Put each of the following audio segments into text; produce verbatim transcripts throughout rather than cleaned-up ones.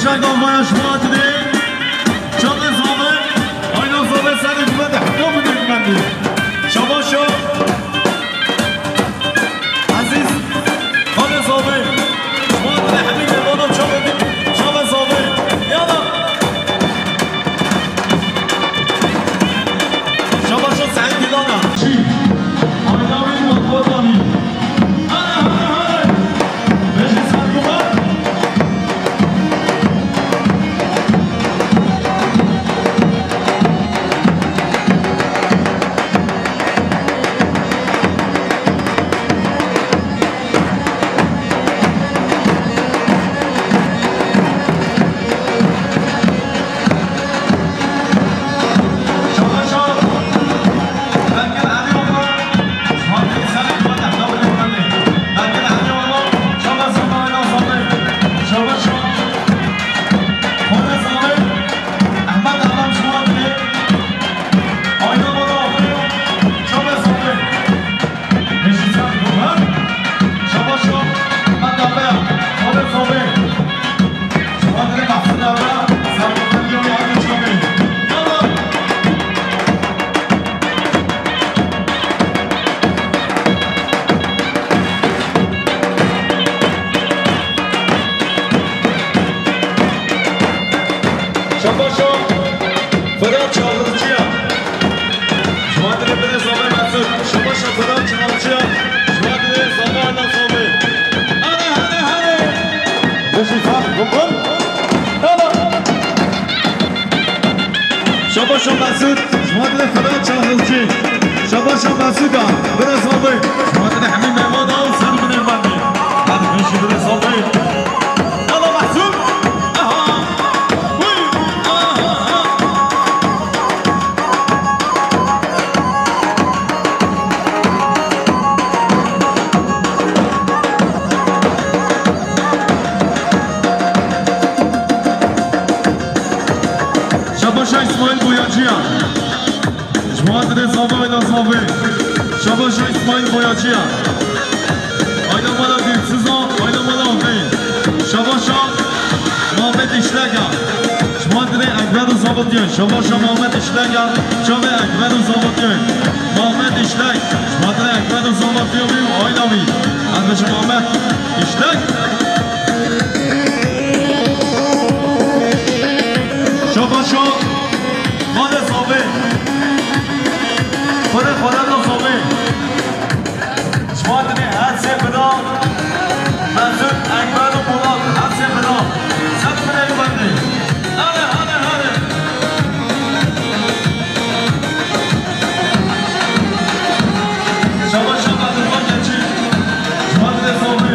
Çek davaya şuat dê. Çavê zavê. Ayna zavê serê dime de heta bine dime dê. Şabaşo. Ezîz. Xalê zavê. Şuat dê hemî mevana çavê dê. Çavê zavê. Yana. Şabaşo Seîd Dîlana. Çî. Ayna wî û Xwezanî. Hadi, hadi, hadi. Şabaşo Firat Çağrıcı'ya. Şumadire bire Zafer Mesut. Şabaşo Firat Çağrıcı'ya. Şumadire Zafer Nasami. Hadi, hadi, hadi. Beşi sağ, dokun. Tamam. Şabaşo Mesut. Şumadire Firat Çağrıcı. Şabaşo Mesut da. Bire Zafer. Şumadire Hemî Mehmet Ağa. Sen bine bende. Hadi beşi bire Zafer. Yala Mesut. Aha. Uy. Aha. Şabaşa İsmail Boyacı'ya. Ji Muhadirê Zavê, Ayla Zavê. Şabaşa İsmail Boyacı'ya. Ayla Mala Dilsiza, Ayla Mala Ahmet. Şabaşa Muhammed İşlek a. Ji Muhadirê Ekber û Zavê diyen. Şabaşa Muhammed İşlek a. Çavê Ekber û Zavê diyen. Muhammed İşlek. Ji Muhadirê Ekber û Zavê diyen. Ayla wî. Kardeşim Muhammed İşlek. Şabaşa Xalê Zavê. Xwedê xwedê da Zavê. Ji van dinê her sê bira. Mesut, Ekber û Polat her sê bira. Ser binê li bendê. Hale, hale, hale. Şabaş, şabaş, Rıdvan Geçici. Ji van dinê Zavê.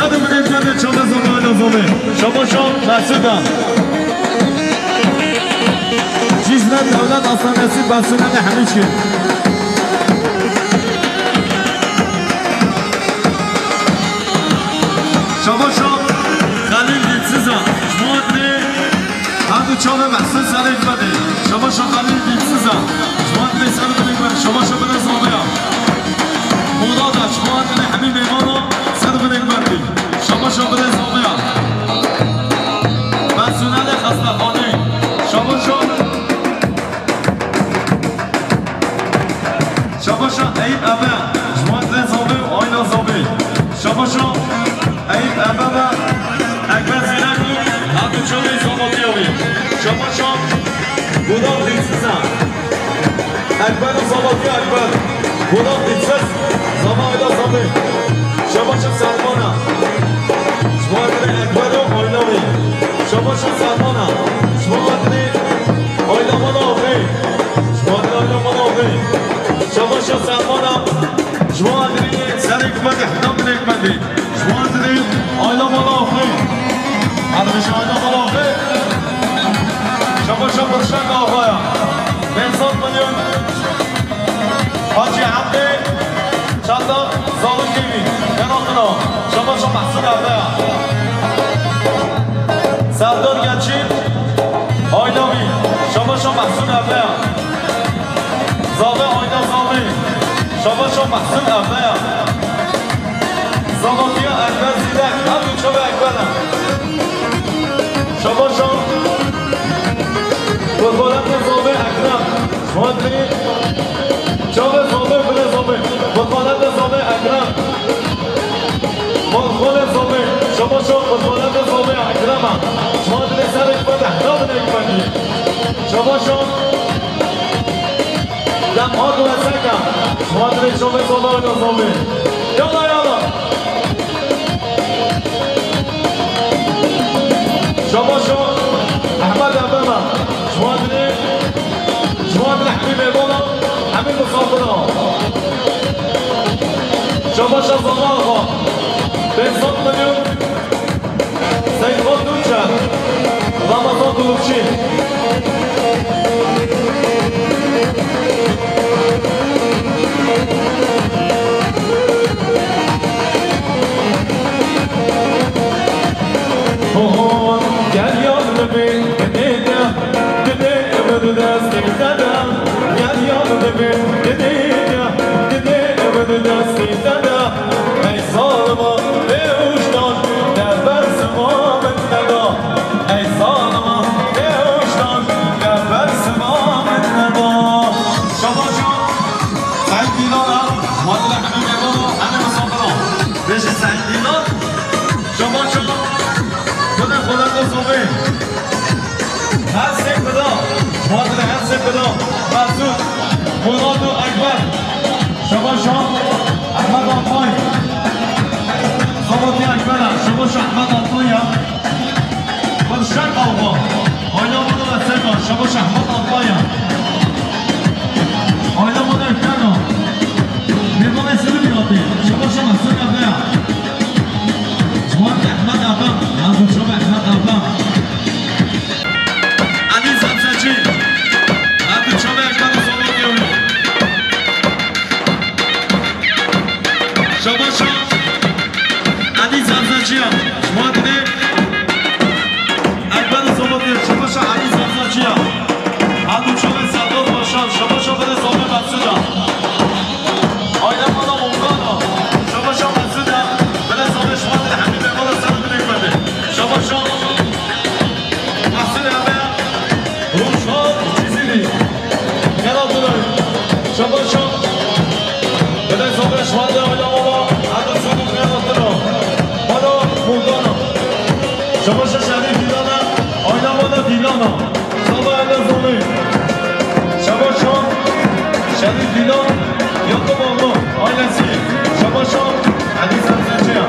Hadi bu ne kadar çabuk zaman lazım. Şabaşa Mesut'a. Cizre Devlet Hastanesi personeli Hemîşkî. Şabaşa Xelîl Dilsiza. Muhatri Her du çavê Mehsûn serê xwe dê. Şabaşa Xelîl Dilsiza. Ji wan dilê ser binêk ber. Şabaşa bire zaviya. Moda da ji wan dilê hemî mêvana ser binêk ber dî. Şabaşa bire zaviya. Personelê xestexanê. Şabaşa. Şabaşa Eyüp Ebe. Ji wan dilê zavê û ayna zavê. Şabaşa. Eyüp Ebe ve Ekber Zîrek û her du çavê Zomatiya wî. Şabaşa Budak Dilsiz e. Ekber û Zomatiya Ekber. Budak Dilsiz, Zama Ayla Zomê. Şabaşa Selmana. Ji bo Ekber û Ayla wî. Şabaşa Selmana. Ji bo Ayla Mala Axê. Ji bo Ayla Mala Axê. Şabaşa Selmana. Ji bo Adriyê serê hikmetê, heta binê hikmetê. Ji bo Adriyê ayla mala axê. Adriyê ayla mala axê. Şabaşa Birşek Axaya. Behzat Milyon. Hacî Emrê. Çanda Zalim Kevî. Xeratına. Şabaşa Mehsûn Erdeya. Serdar Gençî. Ayna wî. Şabaşa Mehsûn Erdeya. Zave Ayna Zave. Şabaşa Mehsûn Erdeya. Zavatiya Ekber Zîrek. Her du çavê Ekber e. Şabaşa. Wezarete Zave Ekrem. Muhatri. Çavê Zave, bire Zave. Wezarete Zave Ekrem. Xwalê Zomê, şabaşo, xwalê Zomê Ekrema. Şima dilê serê xwe de heta binê xwe dî. Şabaşo. Dem hat û eseka. Şima dilê şomê sola û Zomê. Yala, yala. Şabaşo. Ehmed Ebema. Şima dilê Ji wan re hemî mêvana, hemî misafira. Şabaşa Zama Axa, Behzat Milyon, Seyda Tunçer, Ramazan Dulukçî. Ho, ho, gel yar bibê, bibê de. Dilê min destê te de, gel yar bibê, dilê de, dilê min destê te de. Ey zalima, bêhuştan, te ber sima min neda. Ey zalima, bêhuştan, te ber sima min neda. Şabaşa, Seyîd Dîlana, Madile Hemî Mevlana, Hemî Misafira. Bêje Seyîd Dîlan, Şabaşa, Xwedê xwedê Zomê. Her sê bida. Xwedê her sê bida. Mesûd, Murat û Ekber. Şabaşa Ehmed Altay. Zavatiya Ekber e. Şabaşa Ehmed Altay ya. Birşek Axa. Ayla Murat Eseka. Şabaşa Ehmed Altay ya. Ayla Murat Ekber e. Mêvanê Silivî hatî. Şabaşa Mesûd Erdeya. Ji wan Ehmed Efem, ez û Şob Ehmed Efem. Elî Zebzecî, ez û Şob Ehmed Efem. Şabaşa Elî Zebzecî ya. Ji wan dilê Ekber Zomatiya. Şabaşa Elî Zebzecî ya. Her du çavê Serdar Başar, şabaşa bire Zomê Mesûd a. Ayna mana Mongana, şabaşa Mesûd a, bire Zomê şima de hemî de bala ser bire kuvvete. Şabaşa Mesûd a be, Rojhan Cizîrî. Xera Duray, şabaşa bire Zomê şima de ayna mana, her du Zomê xera Duray. Mana Mongana, şabaşa Şerîf Dîlana, ayna mana Dîlana. Saba Elê Zomê. Şabaşa Şerîf Dîlan, Yakup Alman, ailesi. Şabaşa Elî Zebzecî ya.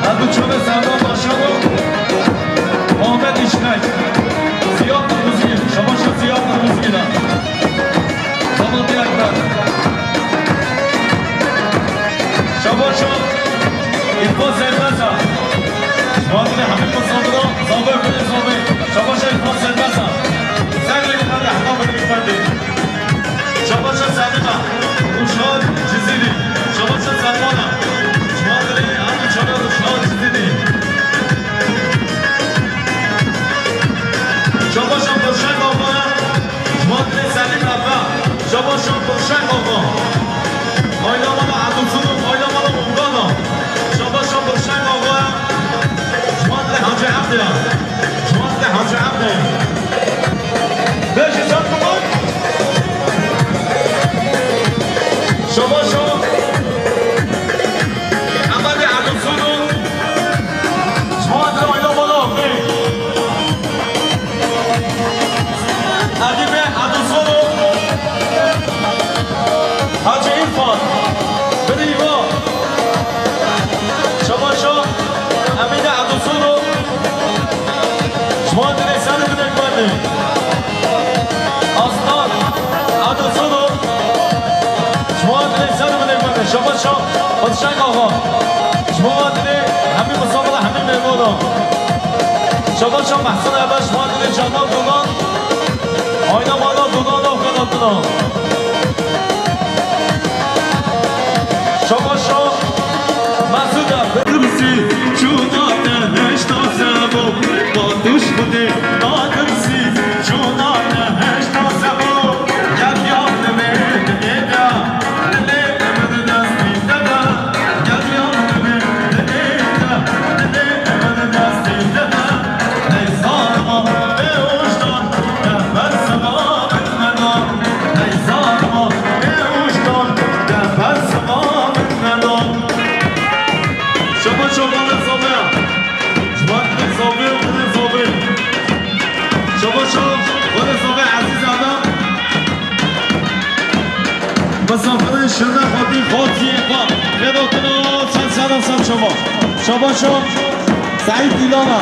Her du çavê Serdar Başar û Ahmet İşkay. Ziya Kırmızıgül. Şabaşa Ziya Kırmızıgül ha. Sabahattin Ekber. Şabaşa Îlfan Serbest a. Ji wan dilê hemî misafiran, zavê xwe lê zavê. Şabaşa Îlfan Serbest a. Serê li me heta min bifendê. Şabaşa Selîma Ruşan Cizîrî. Şabaşa Selmana. Ji wan dilê hemî çavan Ruşan Cizîrî. Şabaşa Dilşad Axa. Ji wan dilê Selîm Efe. Şabaşa Dilşad Axa. Aîla mala Edilsûd û aîla mala Mûngana. Şabaşa Dilşad Axa. Ji wan dilê Hacî Ebdê. Ji wan dilê Hacî Ebdê. Beşî ser kuman. Şabaşa Emedê Edilsûd û ji wan dilê aîla mala Axa. Edîbê Edilsûd û Hacî Îrfan, birî va. Şabaşa Emîne Edilsûd û ji wan dilê ser û binê guhêndê. Aslan Edilsûd û ji wan dilê ser û binê guhêndê. Şabaşa Dilşad Axa. Ji wan dilê hemî misafira, hemî mêvanan. Şabaşa Mehsûn Ebe, ji wan dilê Cemal Dogan. Aîla mala Dogan û xenatina. Şabaşa Mesûd Ebe. Dirsî çûna te heşta sebo, batuş xwedê nadirsî çûna te heşta sebo. Gel yardim e dilê de, dilê min destî te de. Şabaşa Wele Zavê. Ji wan dilê zavê û dilê zavê. Şabaşa Wele Zavê Ezîz Ebe. Misafirên şirne xwedî xwaziyê xwe xêdotino ser sera ser çava. Şabaşa Seîd Dîlana.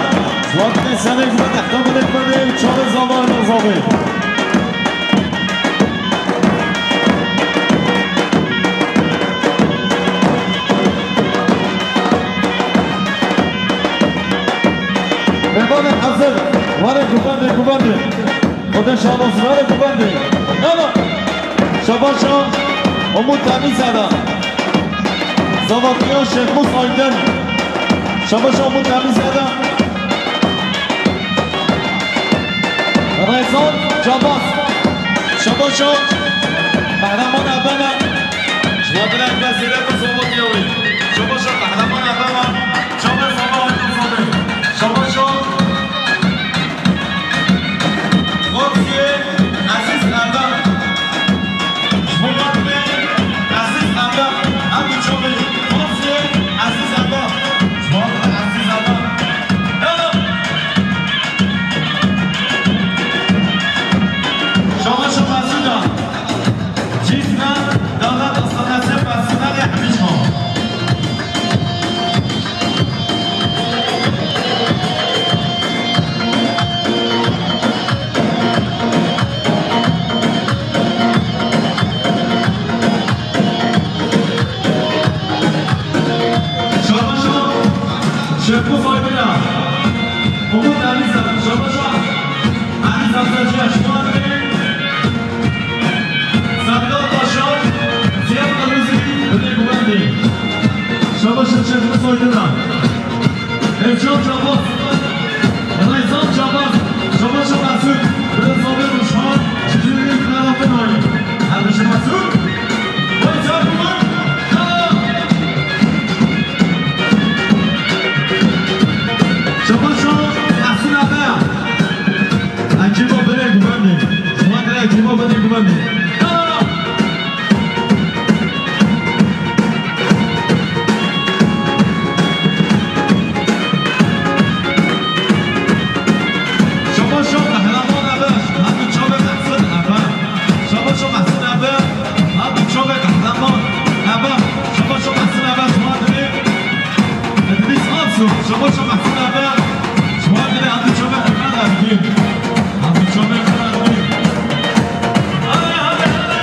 Ji wan dilê serê guhêndê, heta binê guhêndê û çavê zava hêna zavê. Mêvanê hezir, were guhêndê, guhêndê. Xwedê şanos were guhêndê. Eva. Şabaşa Umut Temîzada. Zavatiya Şêxmûs Aydin. Şabaşa Umut Temîzada. Rêzan Cabas. Şabaşa Qehreman Ebeme. Ji wan dilê me zêde bi zavatiya wê. Şabaşa Qehreman Ebeme. Çavê zava hêna zavê. Şabaşa Qaziyê Ezîz Erdem. Ji bo Fatmê Ezîz Erdem. Em bi çavê Qaziyê Ezîz Erdem. Ji bo Fatmê Ezîz Erdem. Erdem. Şabaşa Mesûda. Cîsna, dana, dastana, se personelê hemî çawa. Şabaşa Şevko Saygı'yla Umut Elisa, Şabaşa Elisa Saçı Yaşman. Serdar Taşar, Ziya Kırmızı, Güney Güvenli. Şabaşa Şevko Saygı'yla. Ercan Çapaz, Reyzan Çapaz, Şabaşa Mesut, Rıza Bey Uşman, Çiçekli Kınalı Fenayı. Ermişi Mesut, Reyzan Bey, Kara. Şabaşa Mesut Ebe. Ekiba bine güvenli. Şuan bine ekiba bine güvenli. Kara. Şabaşo Qehreman Ebe, hemî çavê Mehsin Ebe. Şabaşo Mehsin Ebe, hemî çavê Qehreman Ebe. Şabaşo Mehsin Ebe, şuan dilê Edris Aksu. Şabaşo Mehsin Ebe, şuan dilê hemî çavê Qehreman Ebe. Hemî çavê Qehreman Ebe. Hadi, hadi, hadi.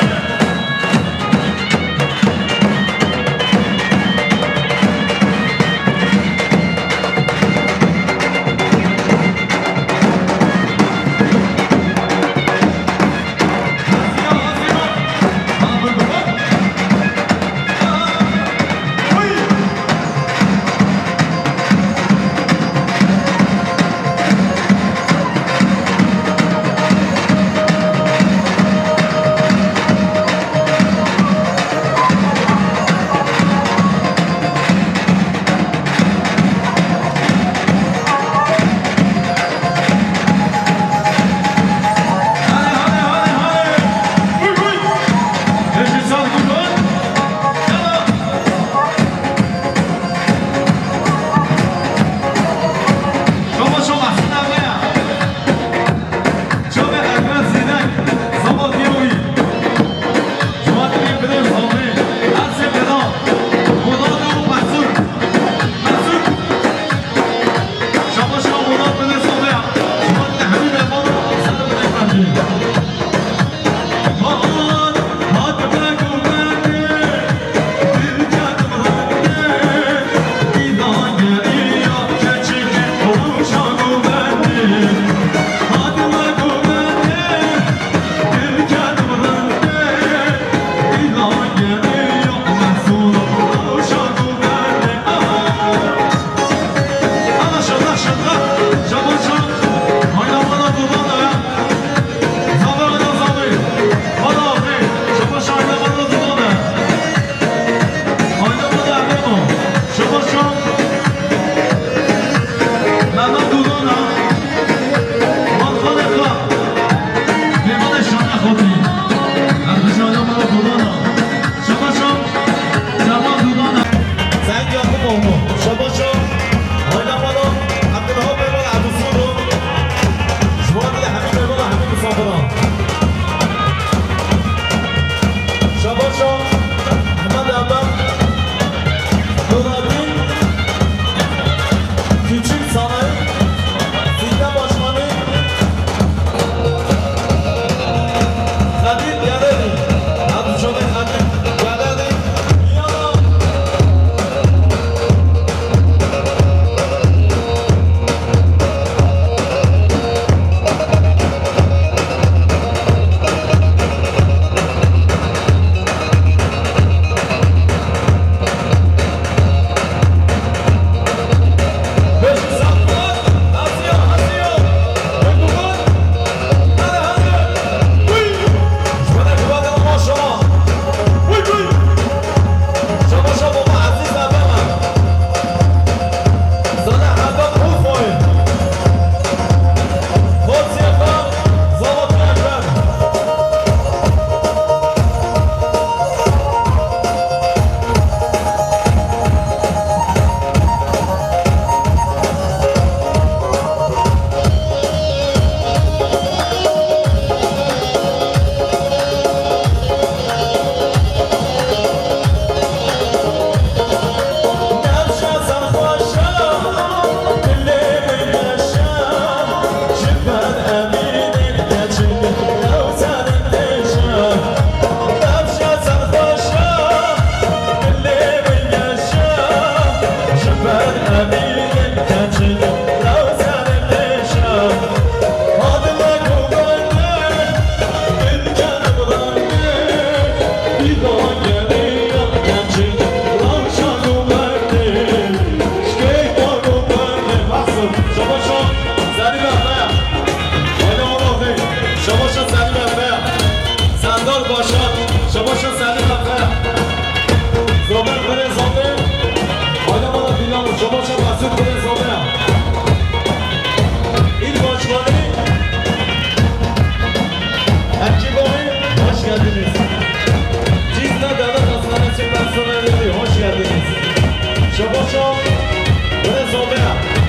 Sobe,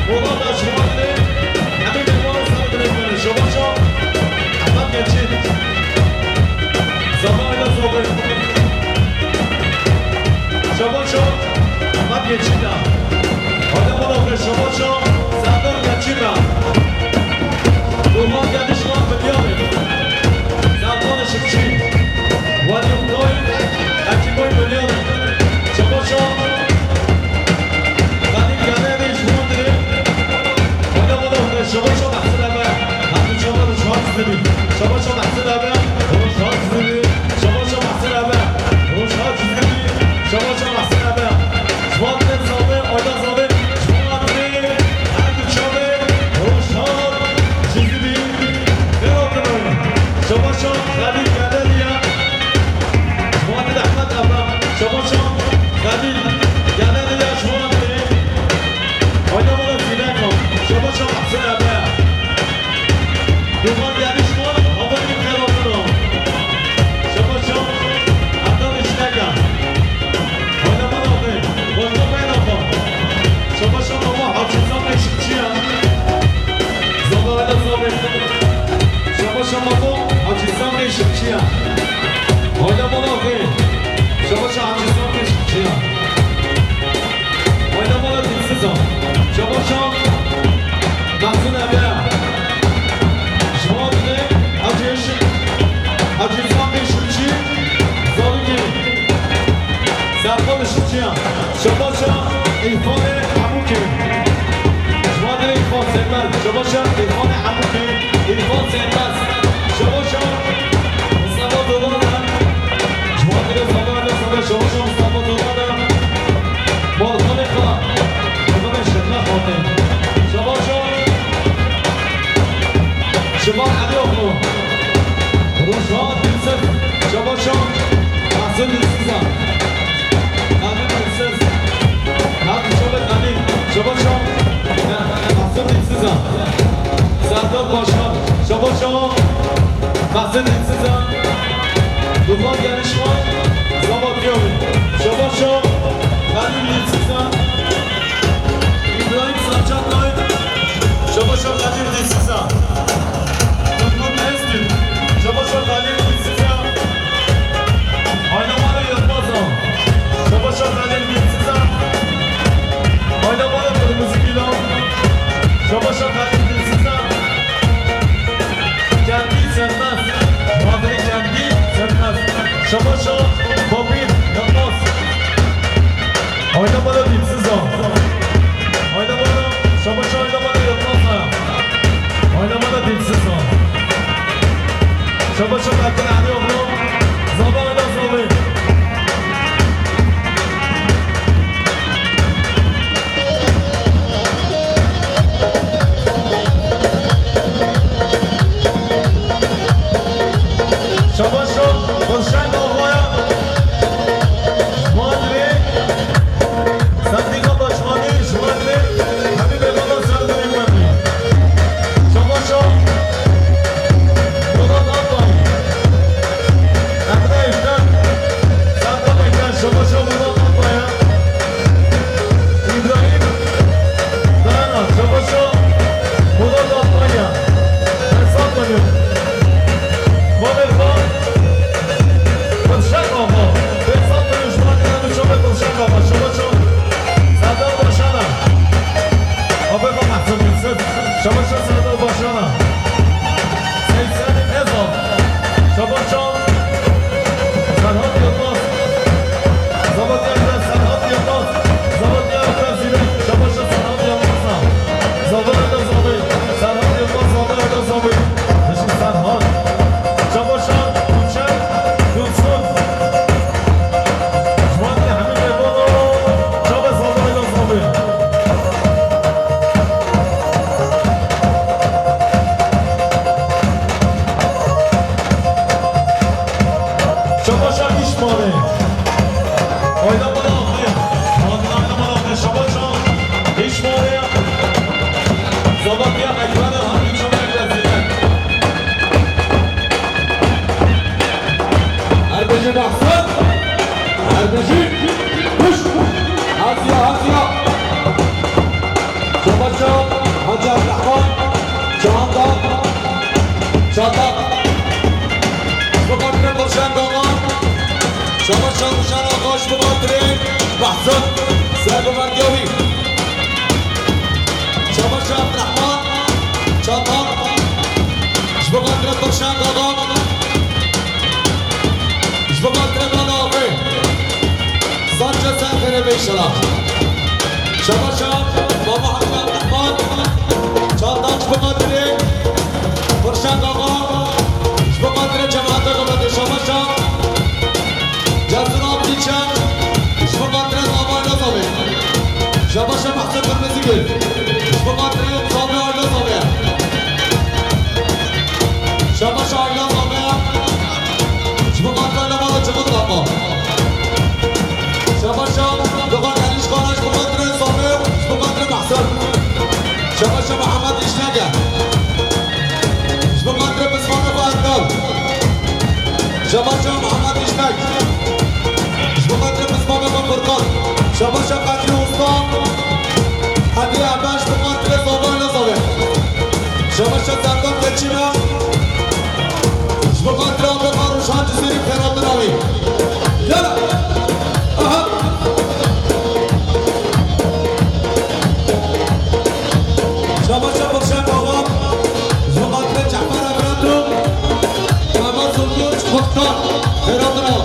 Polat Aşmanlı, Emin Elvan Sarı Bilekleri, Şobaşo, Ahmet Geçit, Zaman ile Sobe, Şobaşo, Ahmet Geçit, Adem Oğlu, Şobaşo, Serdar Geçit, Durman Gelişman Bilyalı, Serkan Işıkçı, Vadim Koy, Ekimoy Bilyalı, Şobaşo, Kadir Geldi, Şubat Şaba şo behsine be, hemdû çawa rojhan zibî. Şaba şo behsine be, rojhan zibî. Şaba şo behsine be, rojhan zibî. Şaba şo behsine be. Şubat zabe, ayda zabe. Şubat hemdû çawa rojhan zibî. Şaba şo Xelîl Geleriya. Şubat Ehmed Ebra. Şaba şo Xelîl Geleriya. Şubat Oynamalı Sinan o. Şaba şo Mahsun Ebe. Duman gelişme, hava bir kere olsun o. Şaba şo Erdal İşlek ya. Oynamalı abi. Boşta ben o. Şaba şo Mama Hafizan Işıkçı ya. Zaba öyle zaba. Şaba şo Mama Hafizan Işıkçı ya. Oynamalı abi. Şaba şo Hafizan Işıkçı ya. Oynamalı dilsiz o. Şaba şo Mahsun Ebe. Şubat Hacı Işık. Hacı Sami Işıkçı. Zarıki. Serkan Işıkçı. Şaba şo İrfan Amuki. Şubat İrfan Sevmez. Şaba şo İrfan Amuki. İrfan Sevmez. Şaba şo Mustafa Dolan. Şubat Mustafa Dolan. Şaba şo Mustafa Dolan. Balkanê xwe, xizmê şirna xwatin. Şaba şo, Şaba Elî oxlu. Rojhan Dilsiz, Şaba şo, Mahsun Dilsiz a. Elî Dilsiz, Elî Şaba Elî, Şaba şo, Mahsun Dilsiz a. Serdar Başkan, Şaba şo, Mahsun Dilsiz a. Duman Gelişme, Zaman Diyabi. Şaba şo, Xelîl Dilsiza. İbrahim Saçakay. Şaba şo, Xelîl Dilsiza. Durgun Öztürk. Şaba şo, Xelîl Dilsiza. Aynamara Yılmaz. Şaba şo, Xelîl Dilsiza. Aynamara Kırmızı Gülal. Şaba şo, Xelîl Dilsiza. Kendi Sevmez. Madri Kendi Sevmez. Şaba şo, Şabaşa Hacı Abdurrahman, Çağandak, Çağandak. Ji bo xatirê Dilşen Gaga. Şabaşa Dilşen Gaga, ji bo xatirê Behzat, sergovendiya wî. Şabaşa Abdurrahman, Çağandak. Ji bo xatirê Dilşen Gaga. Ji bo xatirê mala axê. Saça ser xêrê be înşallah. Şabaşa Baba Hacı Abdurrahman. Çandan ji bo xatirê Dilşen Gaga. Ji bo xatirê cemaeta Gaga de şabaşa. Cesur Abdîçe. Ji bo xatirê Zava Aylaz Avê. Şabaşa Behzat Qirmizîgil. Ji bo xatirê Zava Aylaz Avê. Şabaşa Aylaz Avê. Ji bo xatirê Lewala Civit Lapa. Şabaşa Dogan Elîş Kara, ji bo xatirê Zava, ji bo xatirê Behzat. Şabaşa Mihemed Îşnege. Ji bo xatirê Pismana Erdal. Şabaşa Mihemed Îşnek. Ji bo xatirê Pismana Furkan. Şabaşa Qedrî Usta. Hediye hemen ji bo xatirê Zava Aylaz Avê. Şabaşa Serdar Keçîna. Ji bo xatirê Abeqa Rûşan Cizîrî xêratina wî. Yala. Aha. Şabaşa Dilşen Gaga. Ji bo xatirê Cefer Efendi. Mehmet Zulkûç Kurtan. Xêratina.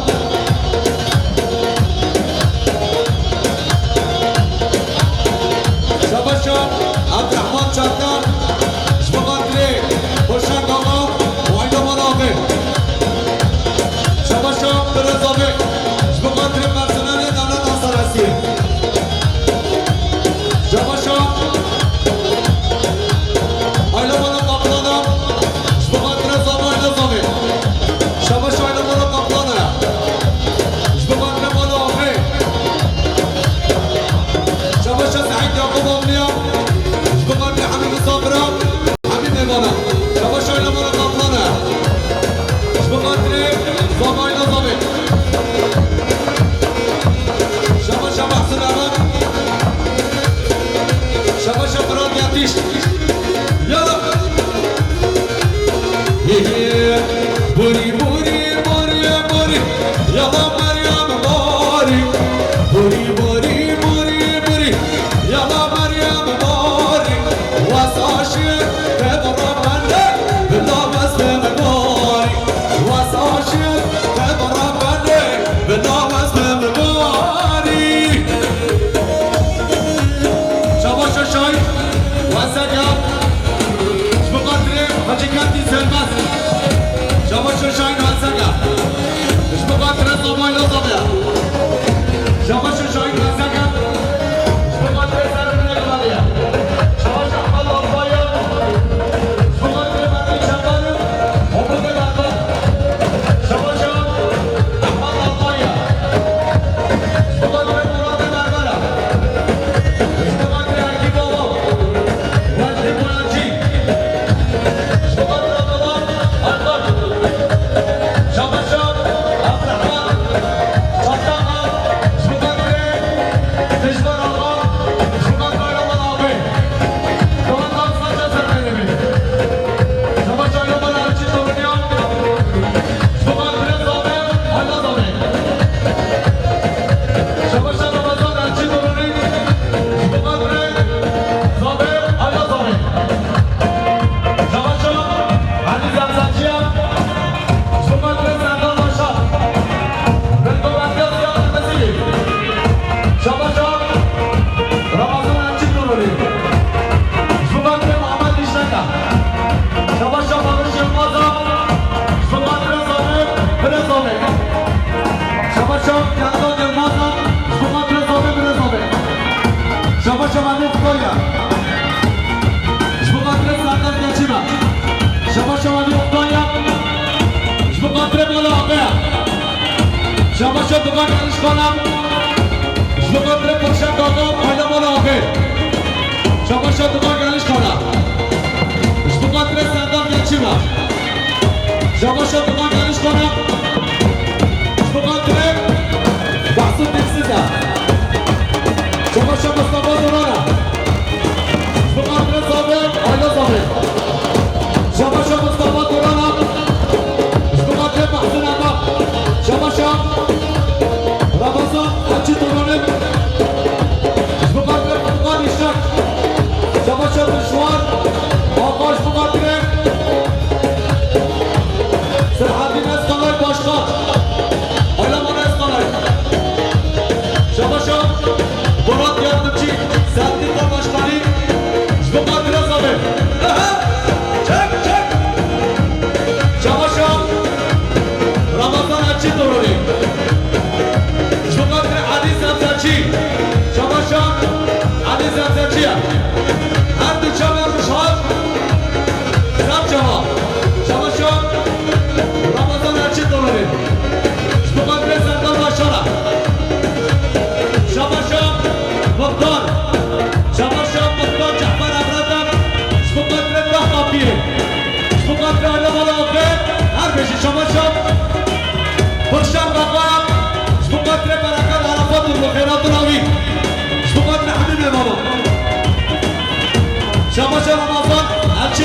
Şabaşa Abdurrahman Çakar. Ji bo xatirê Dilşen Gaga û Aylaz Avê. Şabaşa Birêz Avê. Ji bo xatirê personelê Dewleta Serhestiyê. Şabaşa Aylaz Kaplana. Ji bo xatirê Zava Aylaz Avê. Şabaşa Aylaz Kaplana. Ji bo xatirê mala axê. Şabaşa Seîd Yakup Avniya. Ji bo xatirê Hemî Misafira. Hemî mêvana. Şabaşa Aylaz Kaplana. Ji bo xatirê Zava Aylaz Avê. Şabaşa Behzat Emek. Şabaşa Fırat Yetiş. Yala. Borî, borî, borî, borî. Yala Meryem borî. Borî, borî, borî, borî. Yala Meryem borî. Wes aşiq te bira bende. Bila wes te borî. Wes aşiq te bira bende. Bila wes te borî. Şabaşa Şahin, Wesega. Ji bo xatirê Hacî Kentî Sermez. Şabaşa Şahin Wesega. Ji bo xatirê Zava Aylaz Avê. Şabaşa Şahin Wesega. Ji bo xatirê Sermez Avê. Şabaşa Ehmed Alpaya. Ji bo xatirê Mertîn Çekanî. Hopûkê Berber. Şabaşa Ehmed Alpaya. Ji bo xatirê Muratê Berbera. Ji bo xatirê Hekîm Baba. Wecdî Boyancî. Ji bo xatirê Abdullah Erkan. Şabaşa Abdurrahman Çataka. Ji bo xatirê Dijber Axa. Ji bo xatirê Roman Axê. Dogan Saça ser xêrê be. Şabaşa Roman Erçî Torunyan. Ji bo xatirê Zafer Ayla Zafer. Şabaşa Ramazan Erçî Torunî. Ji bo xatirê Zafer Ayla Zafer. Şabaşa Elî Zemzemciya. Ji bo xatirê Serdar Reşat. Bingovendiya Ziya Qirmizî. Şabaşa Ramazan Erçî Torunî. Ji bo xatirê Mihemed Îşneka. Şabaşa Barış Yilmaza. Ji bo xatirê Zavê, birê Zavê. Şabaşa Yeldan Yilmaza. Ji bo xatirê Zavê, birê Zavê. Şabaşa Memî Xudaya. Ji bo xatirê Serdar Keçîna. Şabaşa Memî Xudaya. Ji bo xatirê mala Axeya. Şabaşa Dugan Gelişkana. Ji bo xatirê Dilşen Gaga, Ayla Mala Axê. Şabaşa Dugan Gelişkana. Ji bo xatirê Serdar Geçîna. Şabaşa Dugan Gelişkana. Ji bo xatirê Mahsûd Dilsiz e. Şabaşa Mustafa Zorana.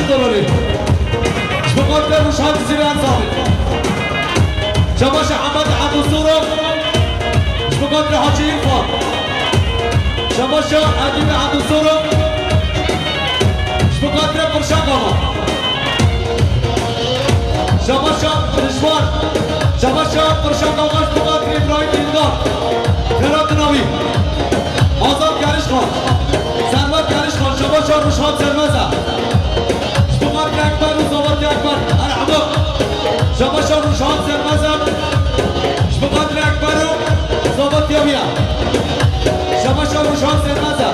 Dororê. Ji bo xatirê Ruşhan Cizîrê Erzabî. Şabaşa Ehmed Ebu Soro. Ji bo xatirê Hacî Îrfan. Şabaşa Edîb Ebu Soro. Ji bo xatirê Pirşak Ava. Şabaşa Rijwan. Şabaşa Pirşak Ava ji bo xatirê Îbrahîm Dîndar. Xêrat Navî. Azad Gerişxan. Servet Gerişxan. Şabaşa Ruşhan Sermeza. Ji bo xatirê Ekber û Zavatî Ekber. Erhema. Şabaşa Ruşhan Sermeza. Ji bo xatirê Ekber û Zavatî Aviya. Şabaşa Ruşhan Sermeza.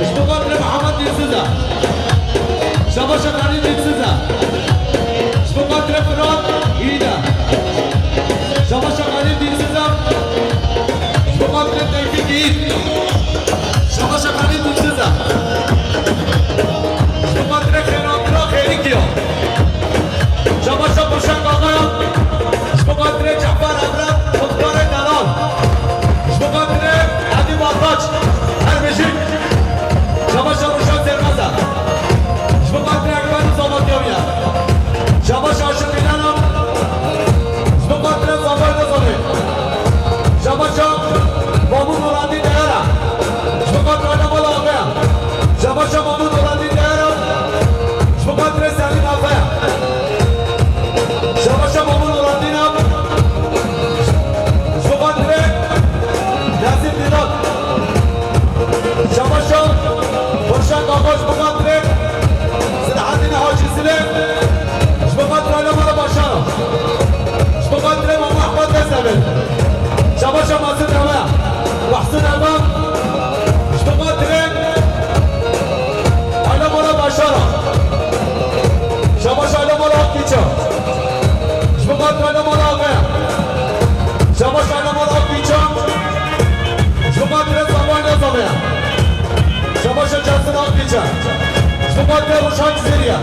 Ji bo xatirê Mihemed Dînsiza. Şabaşa Xelîl Dînsiza. Ji bo xatirê Firat Îda. Şabaşa Xelîl Dînsiza. Ji bo xatirê Tevfîk Îd. Şabaşa Xelîl Dînsiza. Ji bo xatirê Xêrandira Xêrîkiya. Şabaşa Pirşak Axaya. Ji bo xatirê Cefer Emre, Muxtarê Delal. Ji bo xatirê Edîb Ataç. Her bijî. Şabaşa Ruşan Sermeza. Ji bo xatirê Ekber û Zavatî Aviya. Şabaşa Aşiq Îlana. Ji bo xatirê Zavay Nizamê. Şabaşa Mamû Muradî Dehera. Ji bo xatirê Alemala Aviya. Şabaşa Mamû Muradî Dehera. Ji bo xatirê Selîm Aviya. Şabaşa Mamû Nuratîn a. Ji bo xatirê Nesîm Dîdan. Şabaşa Xurşak Axa ji bo xatirê Selahaddîn Hacî Zilê. Ji bo xatirê Alemala Başar a. Ji bo xatirê Mama Ehmed Dezlemê. Şabaşa Mazin Eva. Mahsun Eva. Ji bo xatirê Alemala Başar a. Şabaş Alemala Akîça. Ji bo xatirê Alemala Axaya. Şabaş Alemala Akîça. Ji bo xatirê Zavay Nizamê. Şabaşa Casin Akîça. Ji bo xatirê Ruşan Cizîrî ya.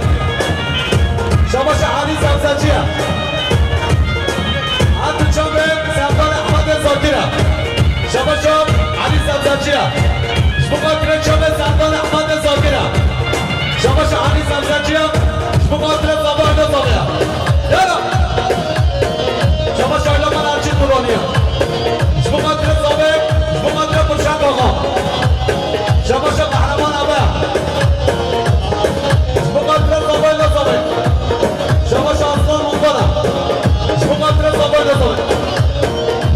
Şabaşa Elî Zevzecî ya. Erd çavê Serdar Ehmedê Zakir e. Şabaşa Elî Zevzecî ye. Ji bo xatirê çavê Serdar Ehmedê Zakir e. Şabaşa Elî Zevzecî ye. Ji bo xatirê Zavê Ayla Zavê ye. Yara! Şabaşa Ayla Mala Erçîn Duranî ye. Ji bo xatirê Zavê, ji bo xatirê Pirşak Axa. Şabaşa Qehreman Ebe. Ji bo xatirê Zavê Ayla Zavê. Şabaşa Aslan Muxtar e. Ji bo xatirê Zavê Ayla Zavê.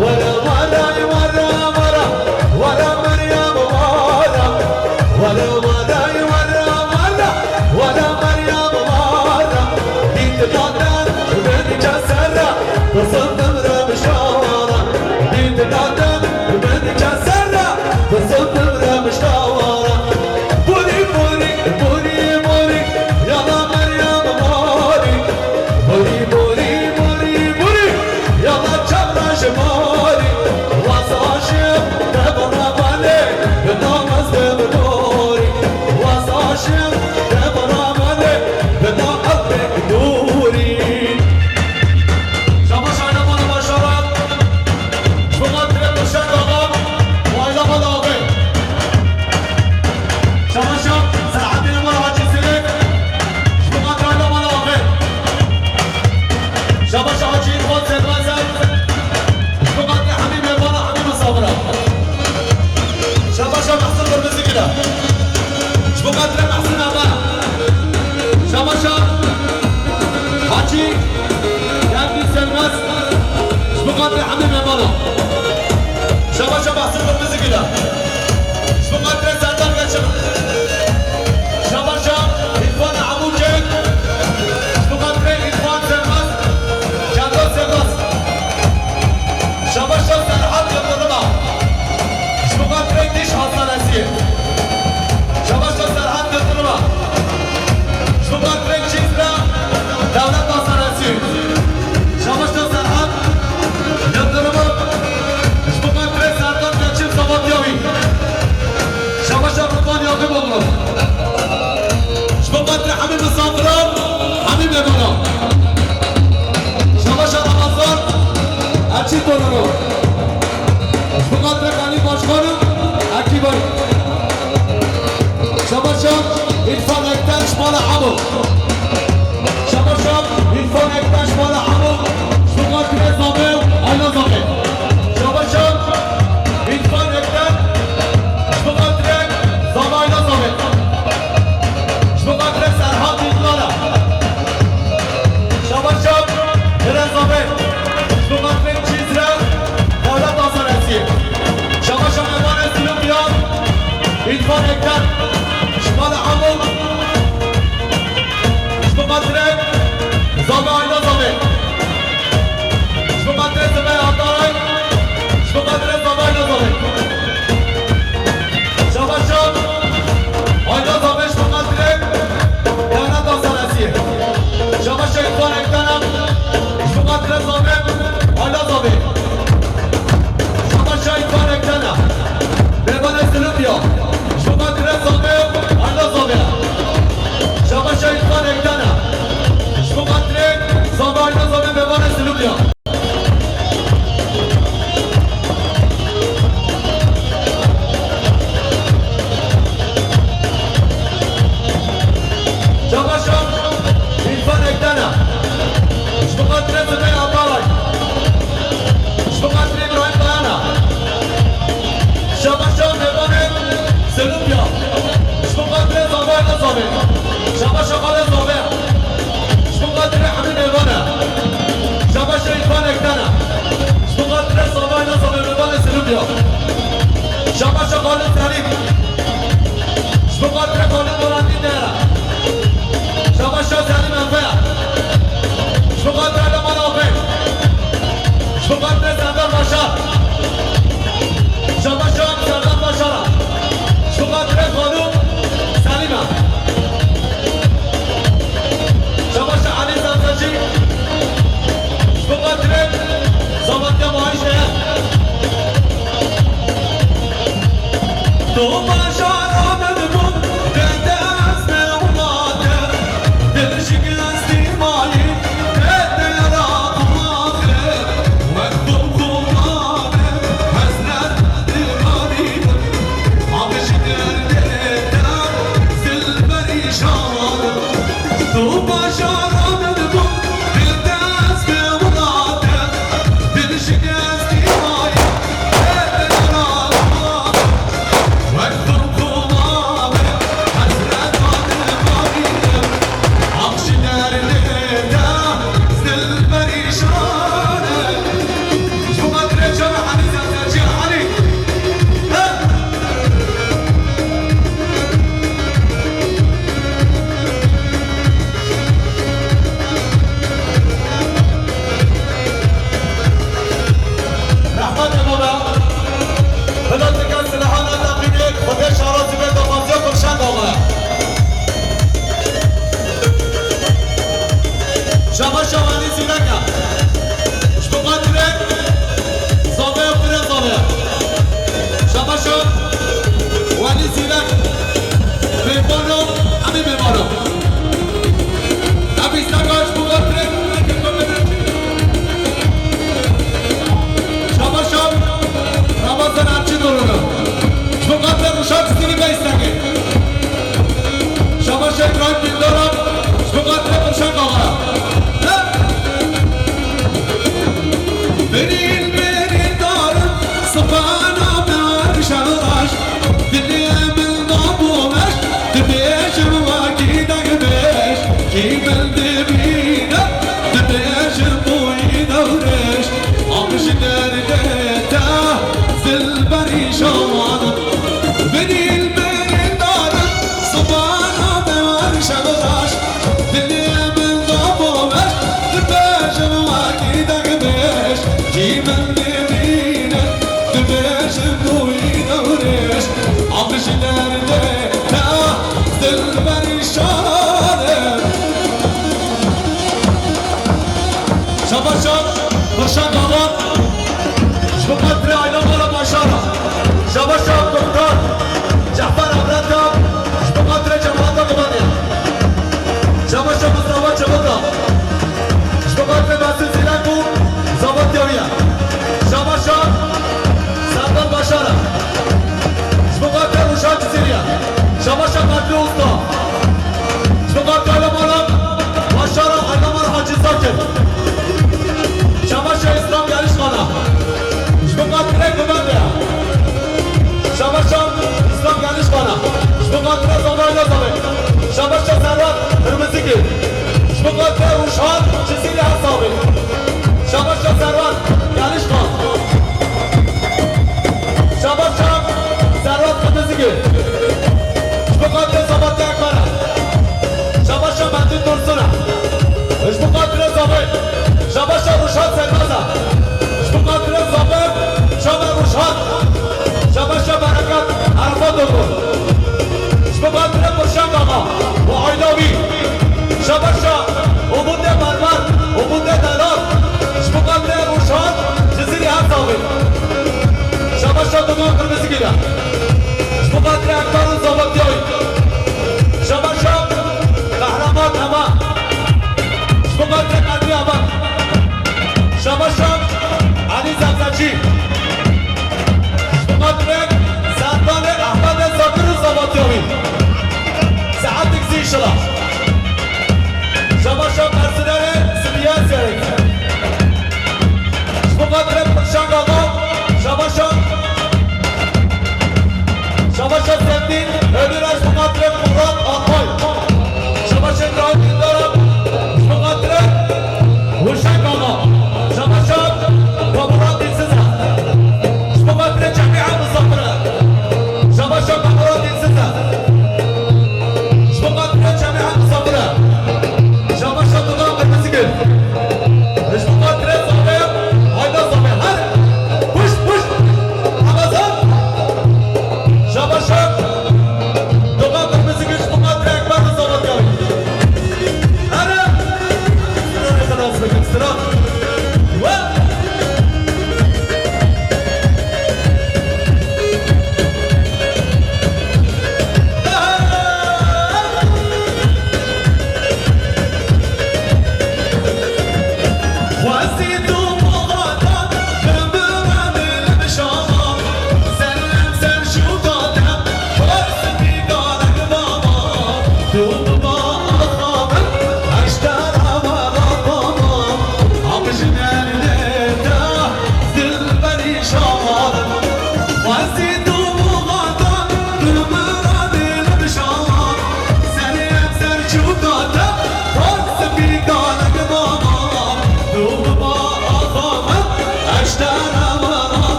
Were, were, were, were, were Meryem were. Were, were, were, were, were Meryem were. Dît daden bin kesere, kızım dımrım şara. Dît daden bin kesere, kızım dımrım şara. Buri, buri, buri, buri, yala Meryem buri. Buri, buri, buri, buri, yala çevre ji barî. Waz aşim te bera bale, bi namaz de bi dorî. Waz aşim te bera bale, bi namaz de bi dorî. Şabaş Ayla Mala Başaran. Ji bo xatirê Dilşad Axa û Ayla Mala Axê. Şabaşa Selahaddîn Mala Hacî Selîm. Ji bo xatirê Ayla Mala Axê. Şabaşa Hacî Îrfan Sermezem. Ji bo xatirê hemî mêvana, hemî misafira. Şabaşa Mehsûn Qirmizîgîla. Ji bo xatirê Mehsûn Ava. Şabaşa Hacî Yevdî Sermez. Ji bo xatirê hemî mêvana. Şabaşa Mehsûn Qirmizîgîla. Ji bo xatirê Serdar Geçim. Şabaşa Îrfan Amûcê. Ji bo xatirê Îrfan Sermez. Cevdet Sermez. Şabaşa Serhat Yıldırım'a. Ji bo xatirê Diş Hastanesi. Şabaşa Serhat Yıldırım'a. Ji bo xatirê Cizre Devlet Hastanesi. Şabaşa Serhat Yıldırım'a. Ji bo xatirê Serdar Geçim Sabatyavî. Şabaşa Rıdvan Yakıpoğlu. Ji bo xatirê hemî misafiran, hemî mêvanan. Şabaşa Ramazan Erçîn Torunov. Ji bo xatirê Xelîl Başkan û ekîba. Şabaşa Îrfan Ektaş. Mala Hemo. Şabaşa Îrfan Ektaş Mala Hemo. Ji bo xatirê Zame û Ayna Zame. Şabaşa Îrfan Ektaş. Ji bo xatirê Zame Ayna Zame. Ji bo xatirê Serhat Îlkara. Şabaşa Eren Zame. Ji bo xatirê Çîzre Dewlet Hasanesiyê. Şabaşa Mevanê Silûkiya. Îrfan Ektaş. Ji Mala Hemo. Ji bo xatirê Zame Ayna Zame. Ji bo xatirê Zame Ataray. Ji bo xatirê Zame Ayna Zame. Şabaşa Ayna Zame ji bo xatirê Dewleta Seresiyê. Şabaşa Îrfan Ektena ji bo xatirê Zame Ayna Zame. Şabaşa Îrfan Ektena. Mêvanê Silûkiya. Ji bo xatirê Zame Ayna Zame. Şabaşa Îrfan Ektena. Ji bo xatirê Zame Ayna Zame mêvanê Silûkiya. Şabaşa Îrfan Ektena. Ji bo xatirê Zibê Ataray. Ji bo xatirê Îbrahîm Kayana. Şabaşa mêvanê Silûkiya. Ji bo xatirê Zame Ayna Zame. Şabaşa Xalê Zame. Ji bo xatirê hemî mêvan e. Şabaşa Îrfan Ektena. Ji bo xatirê Zame Ayna Zame mêvanê Silûkiya. Şabaşa Xalid Selîm. Ji bo xatirê Xalid Balandî Nera. Şabaşa Selîm Efe. Ji bo xatirê Leman Axê. Ji bo xatirê Serdar Başar. Şabaşa Serdar Başara. Ji bo xatirê xanûm Selîme. Şabaşa Elî Zerzeşî. Ji bo xatirê Zavatiya Mahîşê. Tu bajara min bû, dê dest welatê, dil şikestî mayî, dê dera qumaxê, wek dom qumaxê, hezret dimarî, av ji derdê te, zil perîşan. Tu bajara min bû, dil dest welatê, dil şikestî mayî, dê dera qumaxê, wek dom qumaxê, hezreta dimarî, av ji derdê te, zil perîşan. Ji bo xatirê çawa Elî Zerzeşî, Elî. Rehmetê baba, bila tika silahana teqînê, Xwedê şara zîvê daxwaziya Gulşen Axa. Şabaşa Welî Zîrek e. Ji bo xatirê Zave û Kurê Zave. Şabaşa Welî Zîrek. Mêvano, hemî mêvano. Ev îsteka ji bo xatirê Şabaşa Ramazan Erçî Dorunu. Ji bo xatirê Ruşa Cizîrî bê îstekê. Şabaşa Îbrahîm Dîndara, ji bo xatirê Gulşen Axa. Birîn birîn darim, sibana me şevaş, dilê min da bomeş, dibêjim wekî dengbêj, kî min dibîne, dibêjim boyî dewrêj, av ji derdê te, zil perîşan. Birîn birîn darim, sibana me şevaş, dilê min da bomeş, dibêjim wekî dengbêj, kî min dibîne, dibêjim boyî dewrêj, av ji derdê te, zil perîşan. Şabaşa Gulşen Axa, ji bo xatirê Ayna Mala Başara. Şabaşa Muxtar Cefer Ebreta, ji bo xatirê cemaeta Gubaniya. Şabaşa Mustafa Çivita, ji bo xatirê Mesûd Zîrek û Zavatiya wî ye. Şabaşa Serdar Başara, ji bo xatirê Ruşa Cizîrî ye. Şabaşa Bedrî Usta, ji Şabaşa Umutê Marmar, Umutê Delal, ji bo xatirê Rojhan, Cizîrê Hesabê. Şabaşa Dogan Qirmizîgî de. Ji bo xatirê Ekber û Zavatiyayî. Şabaşa Qehreman Hema. Ji bo xatirê Qedrî Hema. Şabaşa Elî Zevzecî. Ji bo xatirê Serdanê Ehmedê Zakir û Zavatiyayî. Saetek zî inşallah.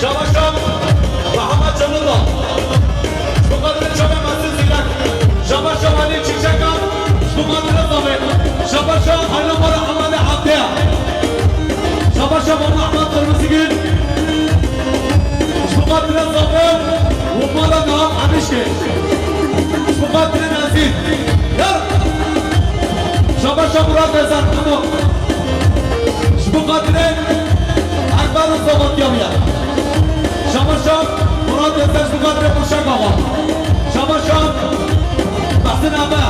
Şabaşa Mihemed Celilo. Ji bo xatirê çavê Mesûd Zîrek. Şabaşa Welî Çîçekan. Ji bo xatirê Zavê. Şabaşa Ayna Mala Hemedê Evdiya. Şabaşa Mala Ehmed Qirmizigil. Ji bo xatirê Zavê û mala Niha Hemîşkê. Ji bo xatirê Nezîr. Yar. Şabaşa Murat Ezen. Hemo. Ji bo xatirê Ekber û Zavatiya wî ye. Şabaşa Murat Ezen ji bo xatirê Dilşad Axa. Şabaşa Mehsin Eme.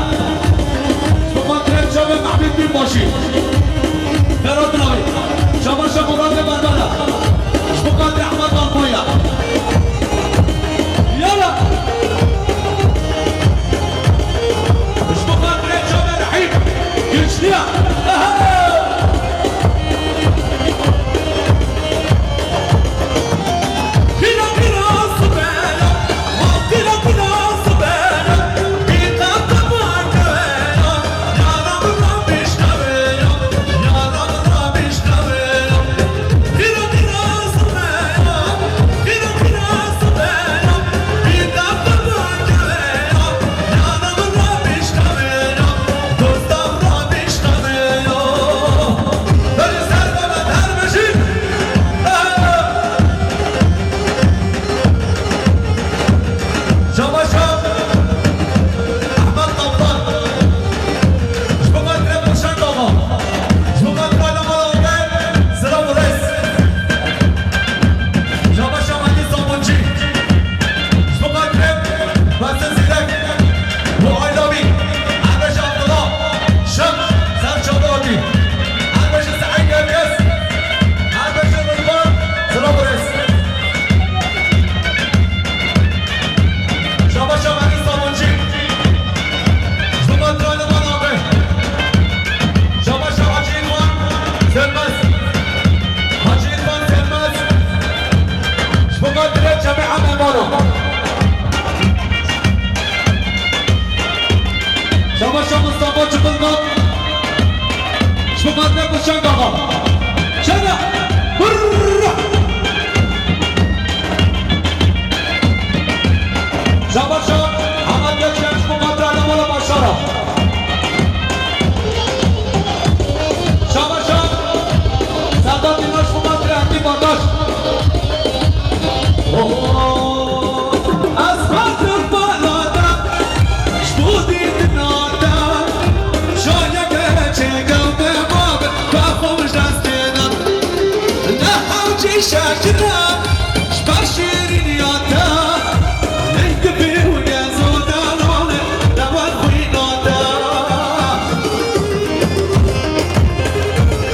Ji bo xatirê çavê Mehmûd Bînbaşî. Berat Rawî. Şabaşa Murat Berbera. Ji bo xatirê Ehmed Alpaya. Yala. Ji bo xatirê çavê Rehîm. Güçlü ya. Aha! Şabaşa Ehmed Kaptan. Ji bo xatirê Dilşad Axa. Ji bo xatirê Alem Alawde. Silav û rêz. Şabaşa Melî Sabunçî. Ji bo xatirê Mesûd Zîrek. Bo aîla wî. Erbeşê Abdullah. Şem. Ser çavê hatî. Erbeşê Seîd Gerges. Erbeşê Rilvan. Silav û rêz. Şabaşa Melî Sabunçî. Ji bo xatirê Alem Alawde. Şabaşa Hacî Îrfan Sönmez. Hacî Îrfan Sönmez. Ji bo xatirê Çemê Hemê Mano. Şabaşa Mustafa Çiqildan. Ji bo xatirê Dilşad Axa. Çene! Hurra! Şabaşa Hemed Geçgen ji bo xatirê Alem Mala Başara. Şabaşa Sedat Dînar ji bo xatirê Hekîm Bardaş. Oh, ez hatim balada, ji bo dîtina te, şayeke çêkewte babe, ka xwe ji destê de. Ne hewcî şekire, ji ber şêrîniya te, lêng dibî û gez û delal e, dewan xwîna te.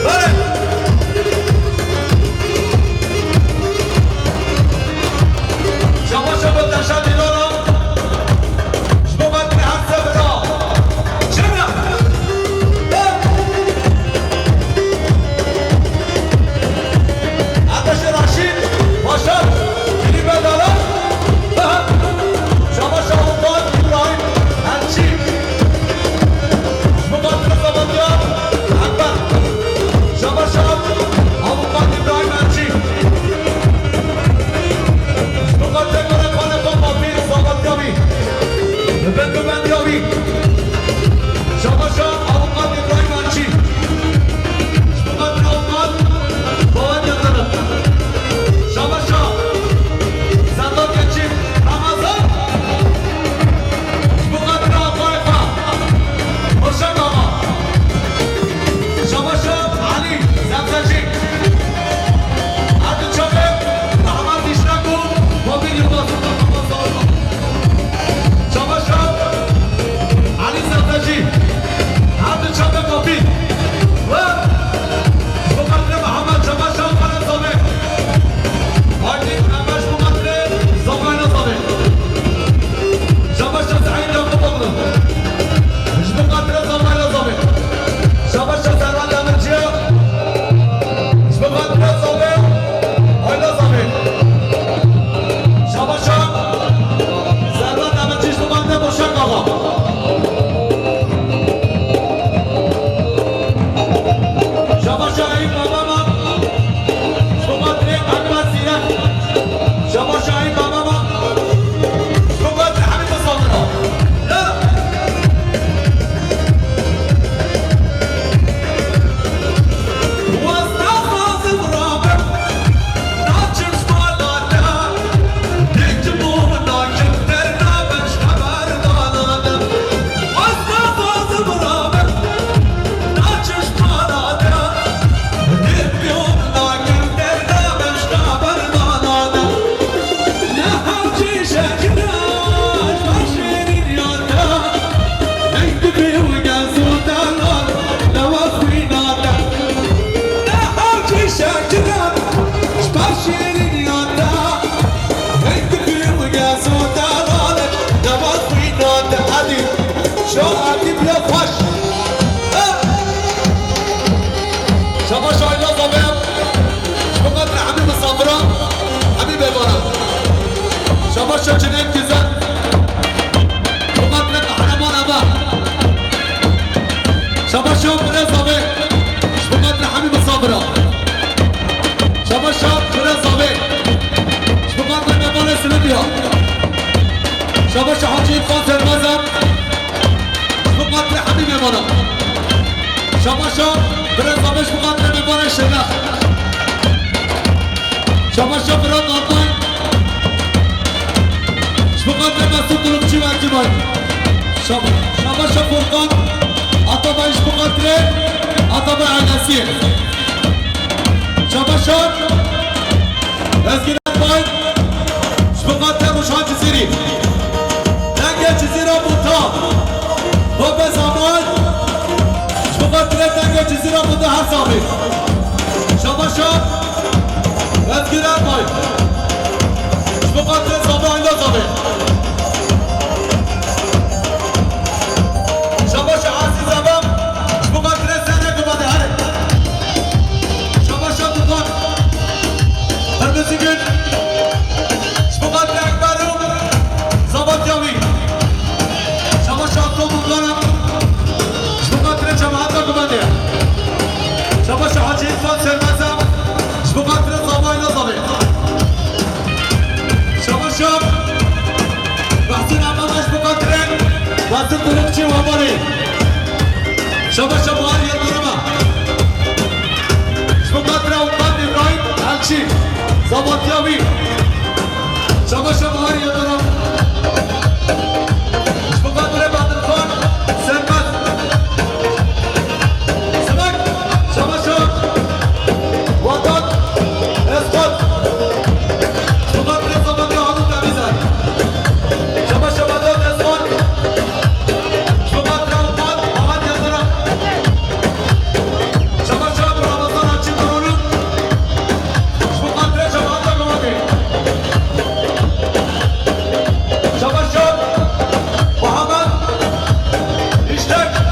Belê. Şabaş bo Dilşad Dînara. Ji bo me her se bira. Çimya. Ateşê Raşîd. Şabaşa, biraz da beş bu kadar bir bana şaka. Şabaşa, biraz da Ji bo xatirê Mesûd Dulukçî ve Cîmay. Şab-, şabaşa Furkan, Atabay ji bo xatirê Atabay ailesiyê. Şabaşa Ezgîn Akbay, ji bo xatirê Rûşan Cizîrî. Dengê Cizîra Buta, Babe Zaman, ji bo xatirê dengê Cizîra Buta her sabî. Şabaşa Ezgîn Akbay. Ji bo xatirê Zabê Ayla Zabê. Şabaşa Ezîz Zabê. Ji bo xatirê Zehra Gubadê, here. Şabaşa Dukan. Qirmizî Gül. Ji bo xatirê Ekber û Zabatya wî. Şabaşa Tom Bulgara. Ji bo xatirê cemaeta Gubadê. Şabaşa Hacî Îrfan Sermeza. Ji bo xatirê Zabê Ayla Zabê. Şabaşa Mahsun Ababaş, ji bo xatirê Mahsun Dulukçî û hevalê. Şabaşa Bahar Yıldırım'a. Ji bo xatirê Avukat İbrahim Elçi, Zabatya wî. Şabaşa Bahar Yıldırım.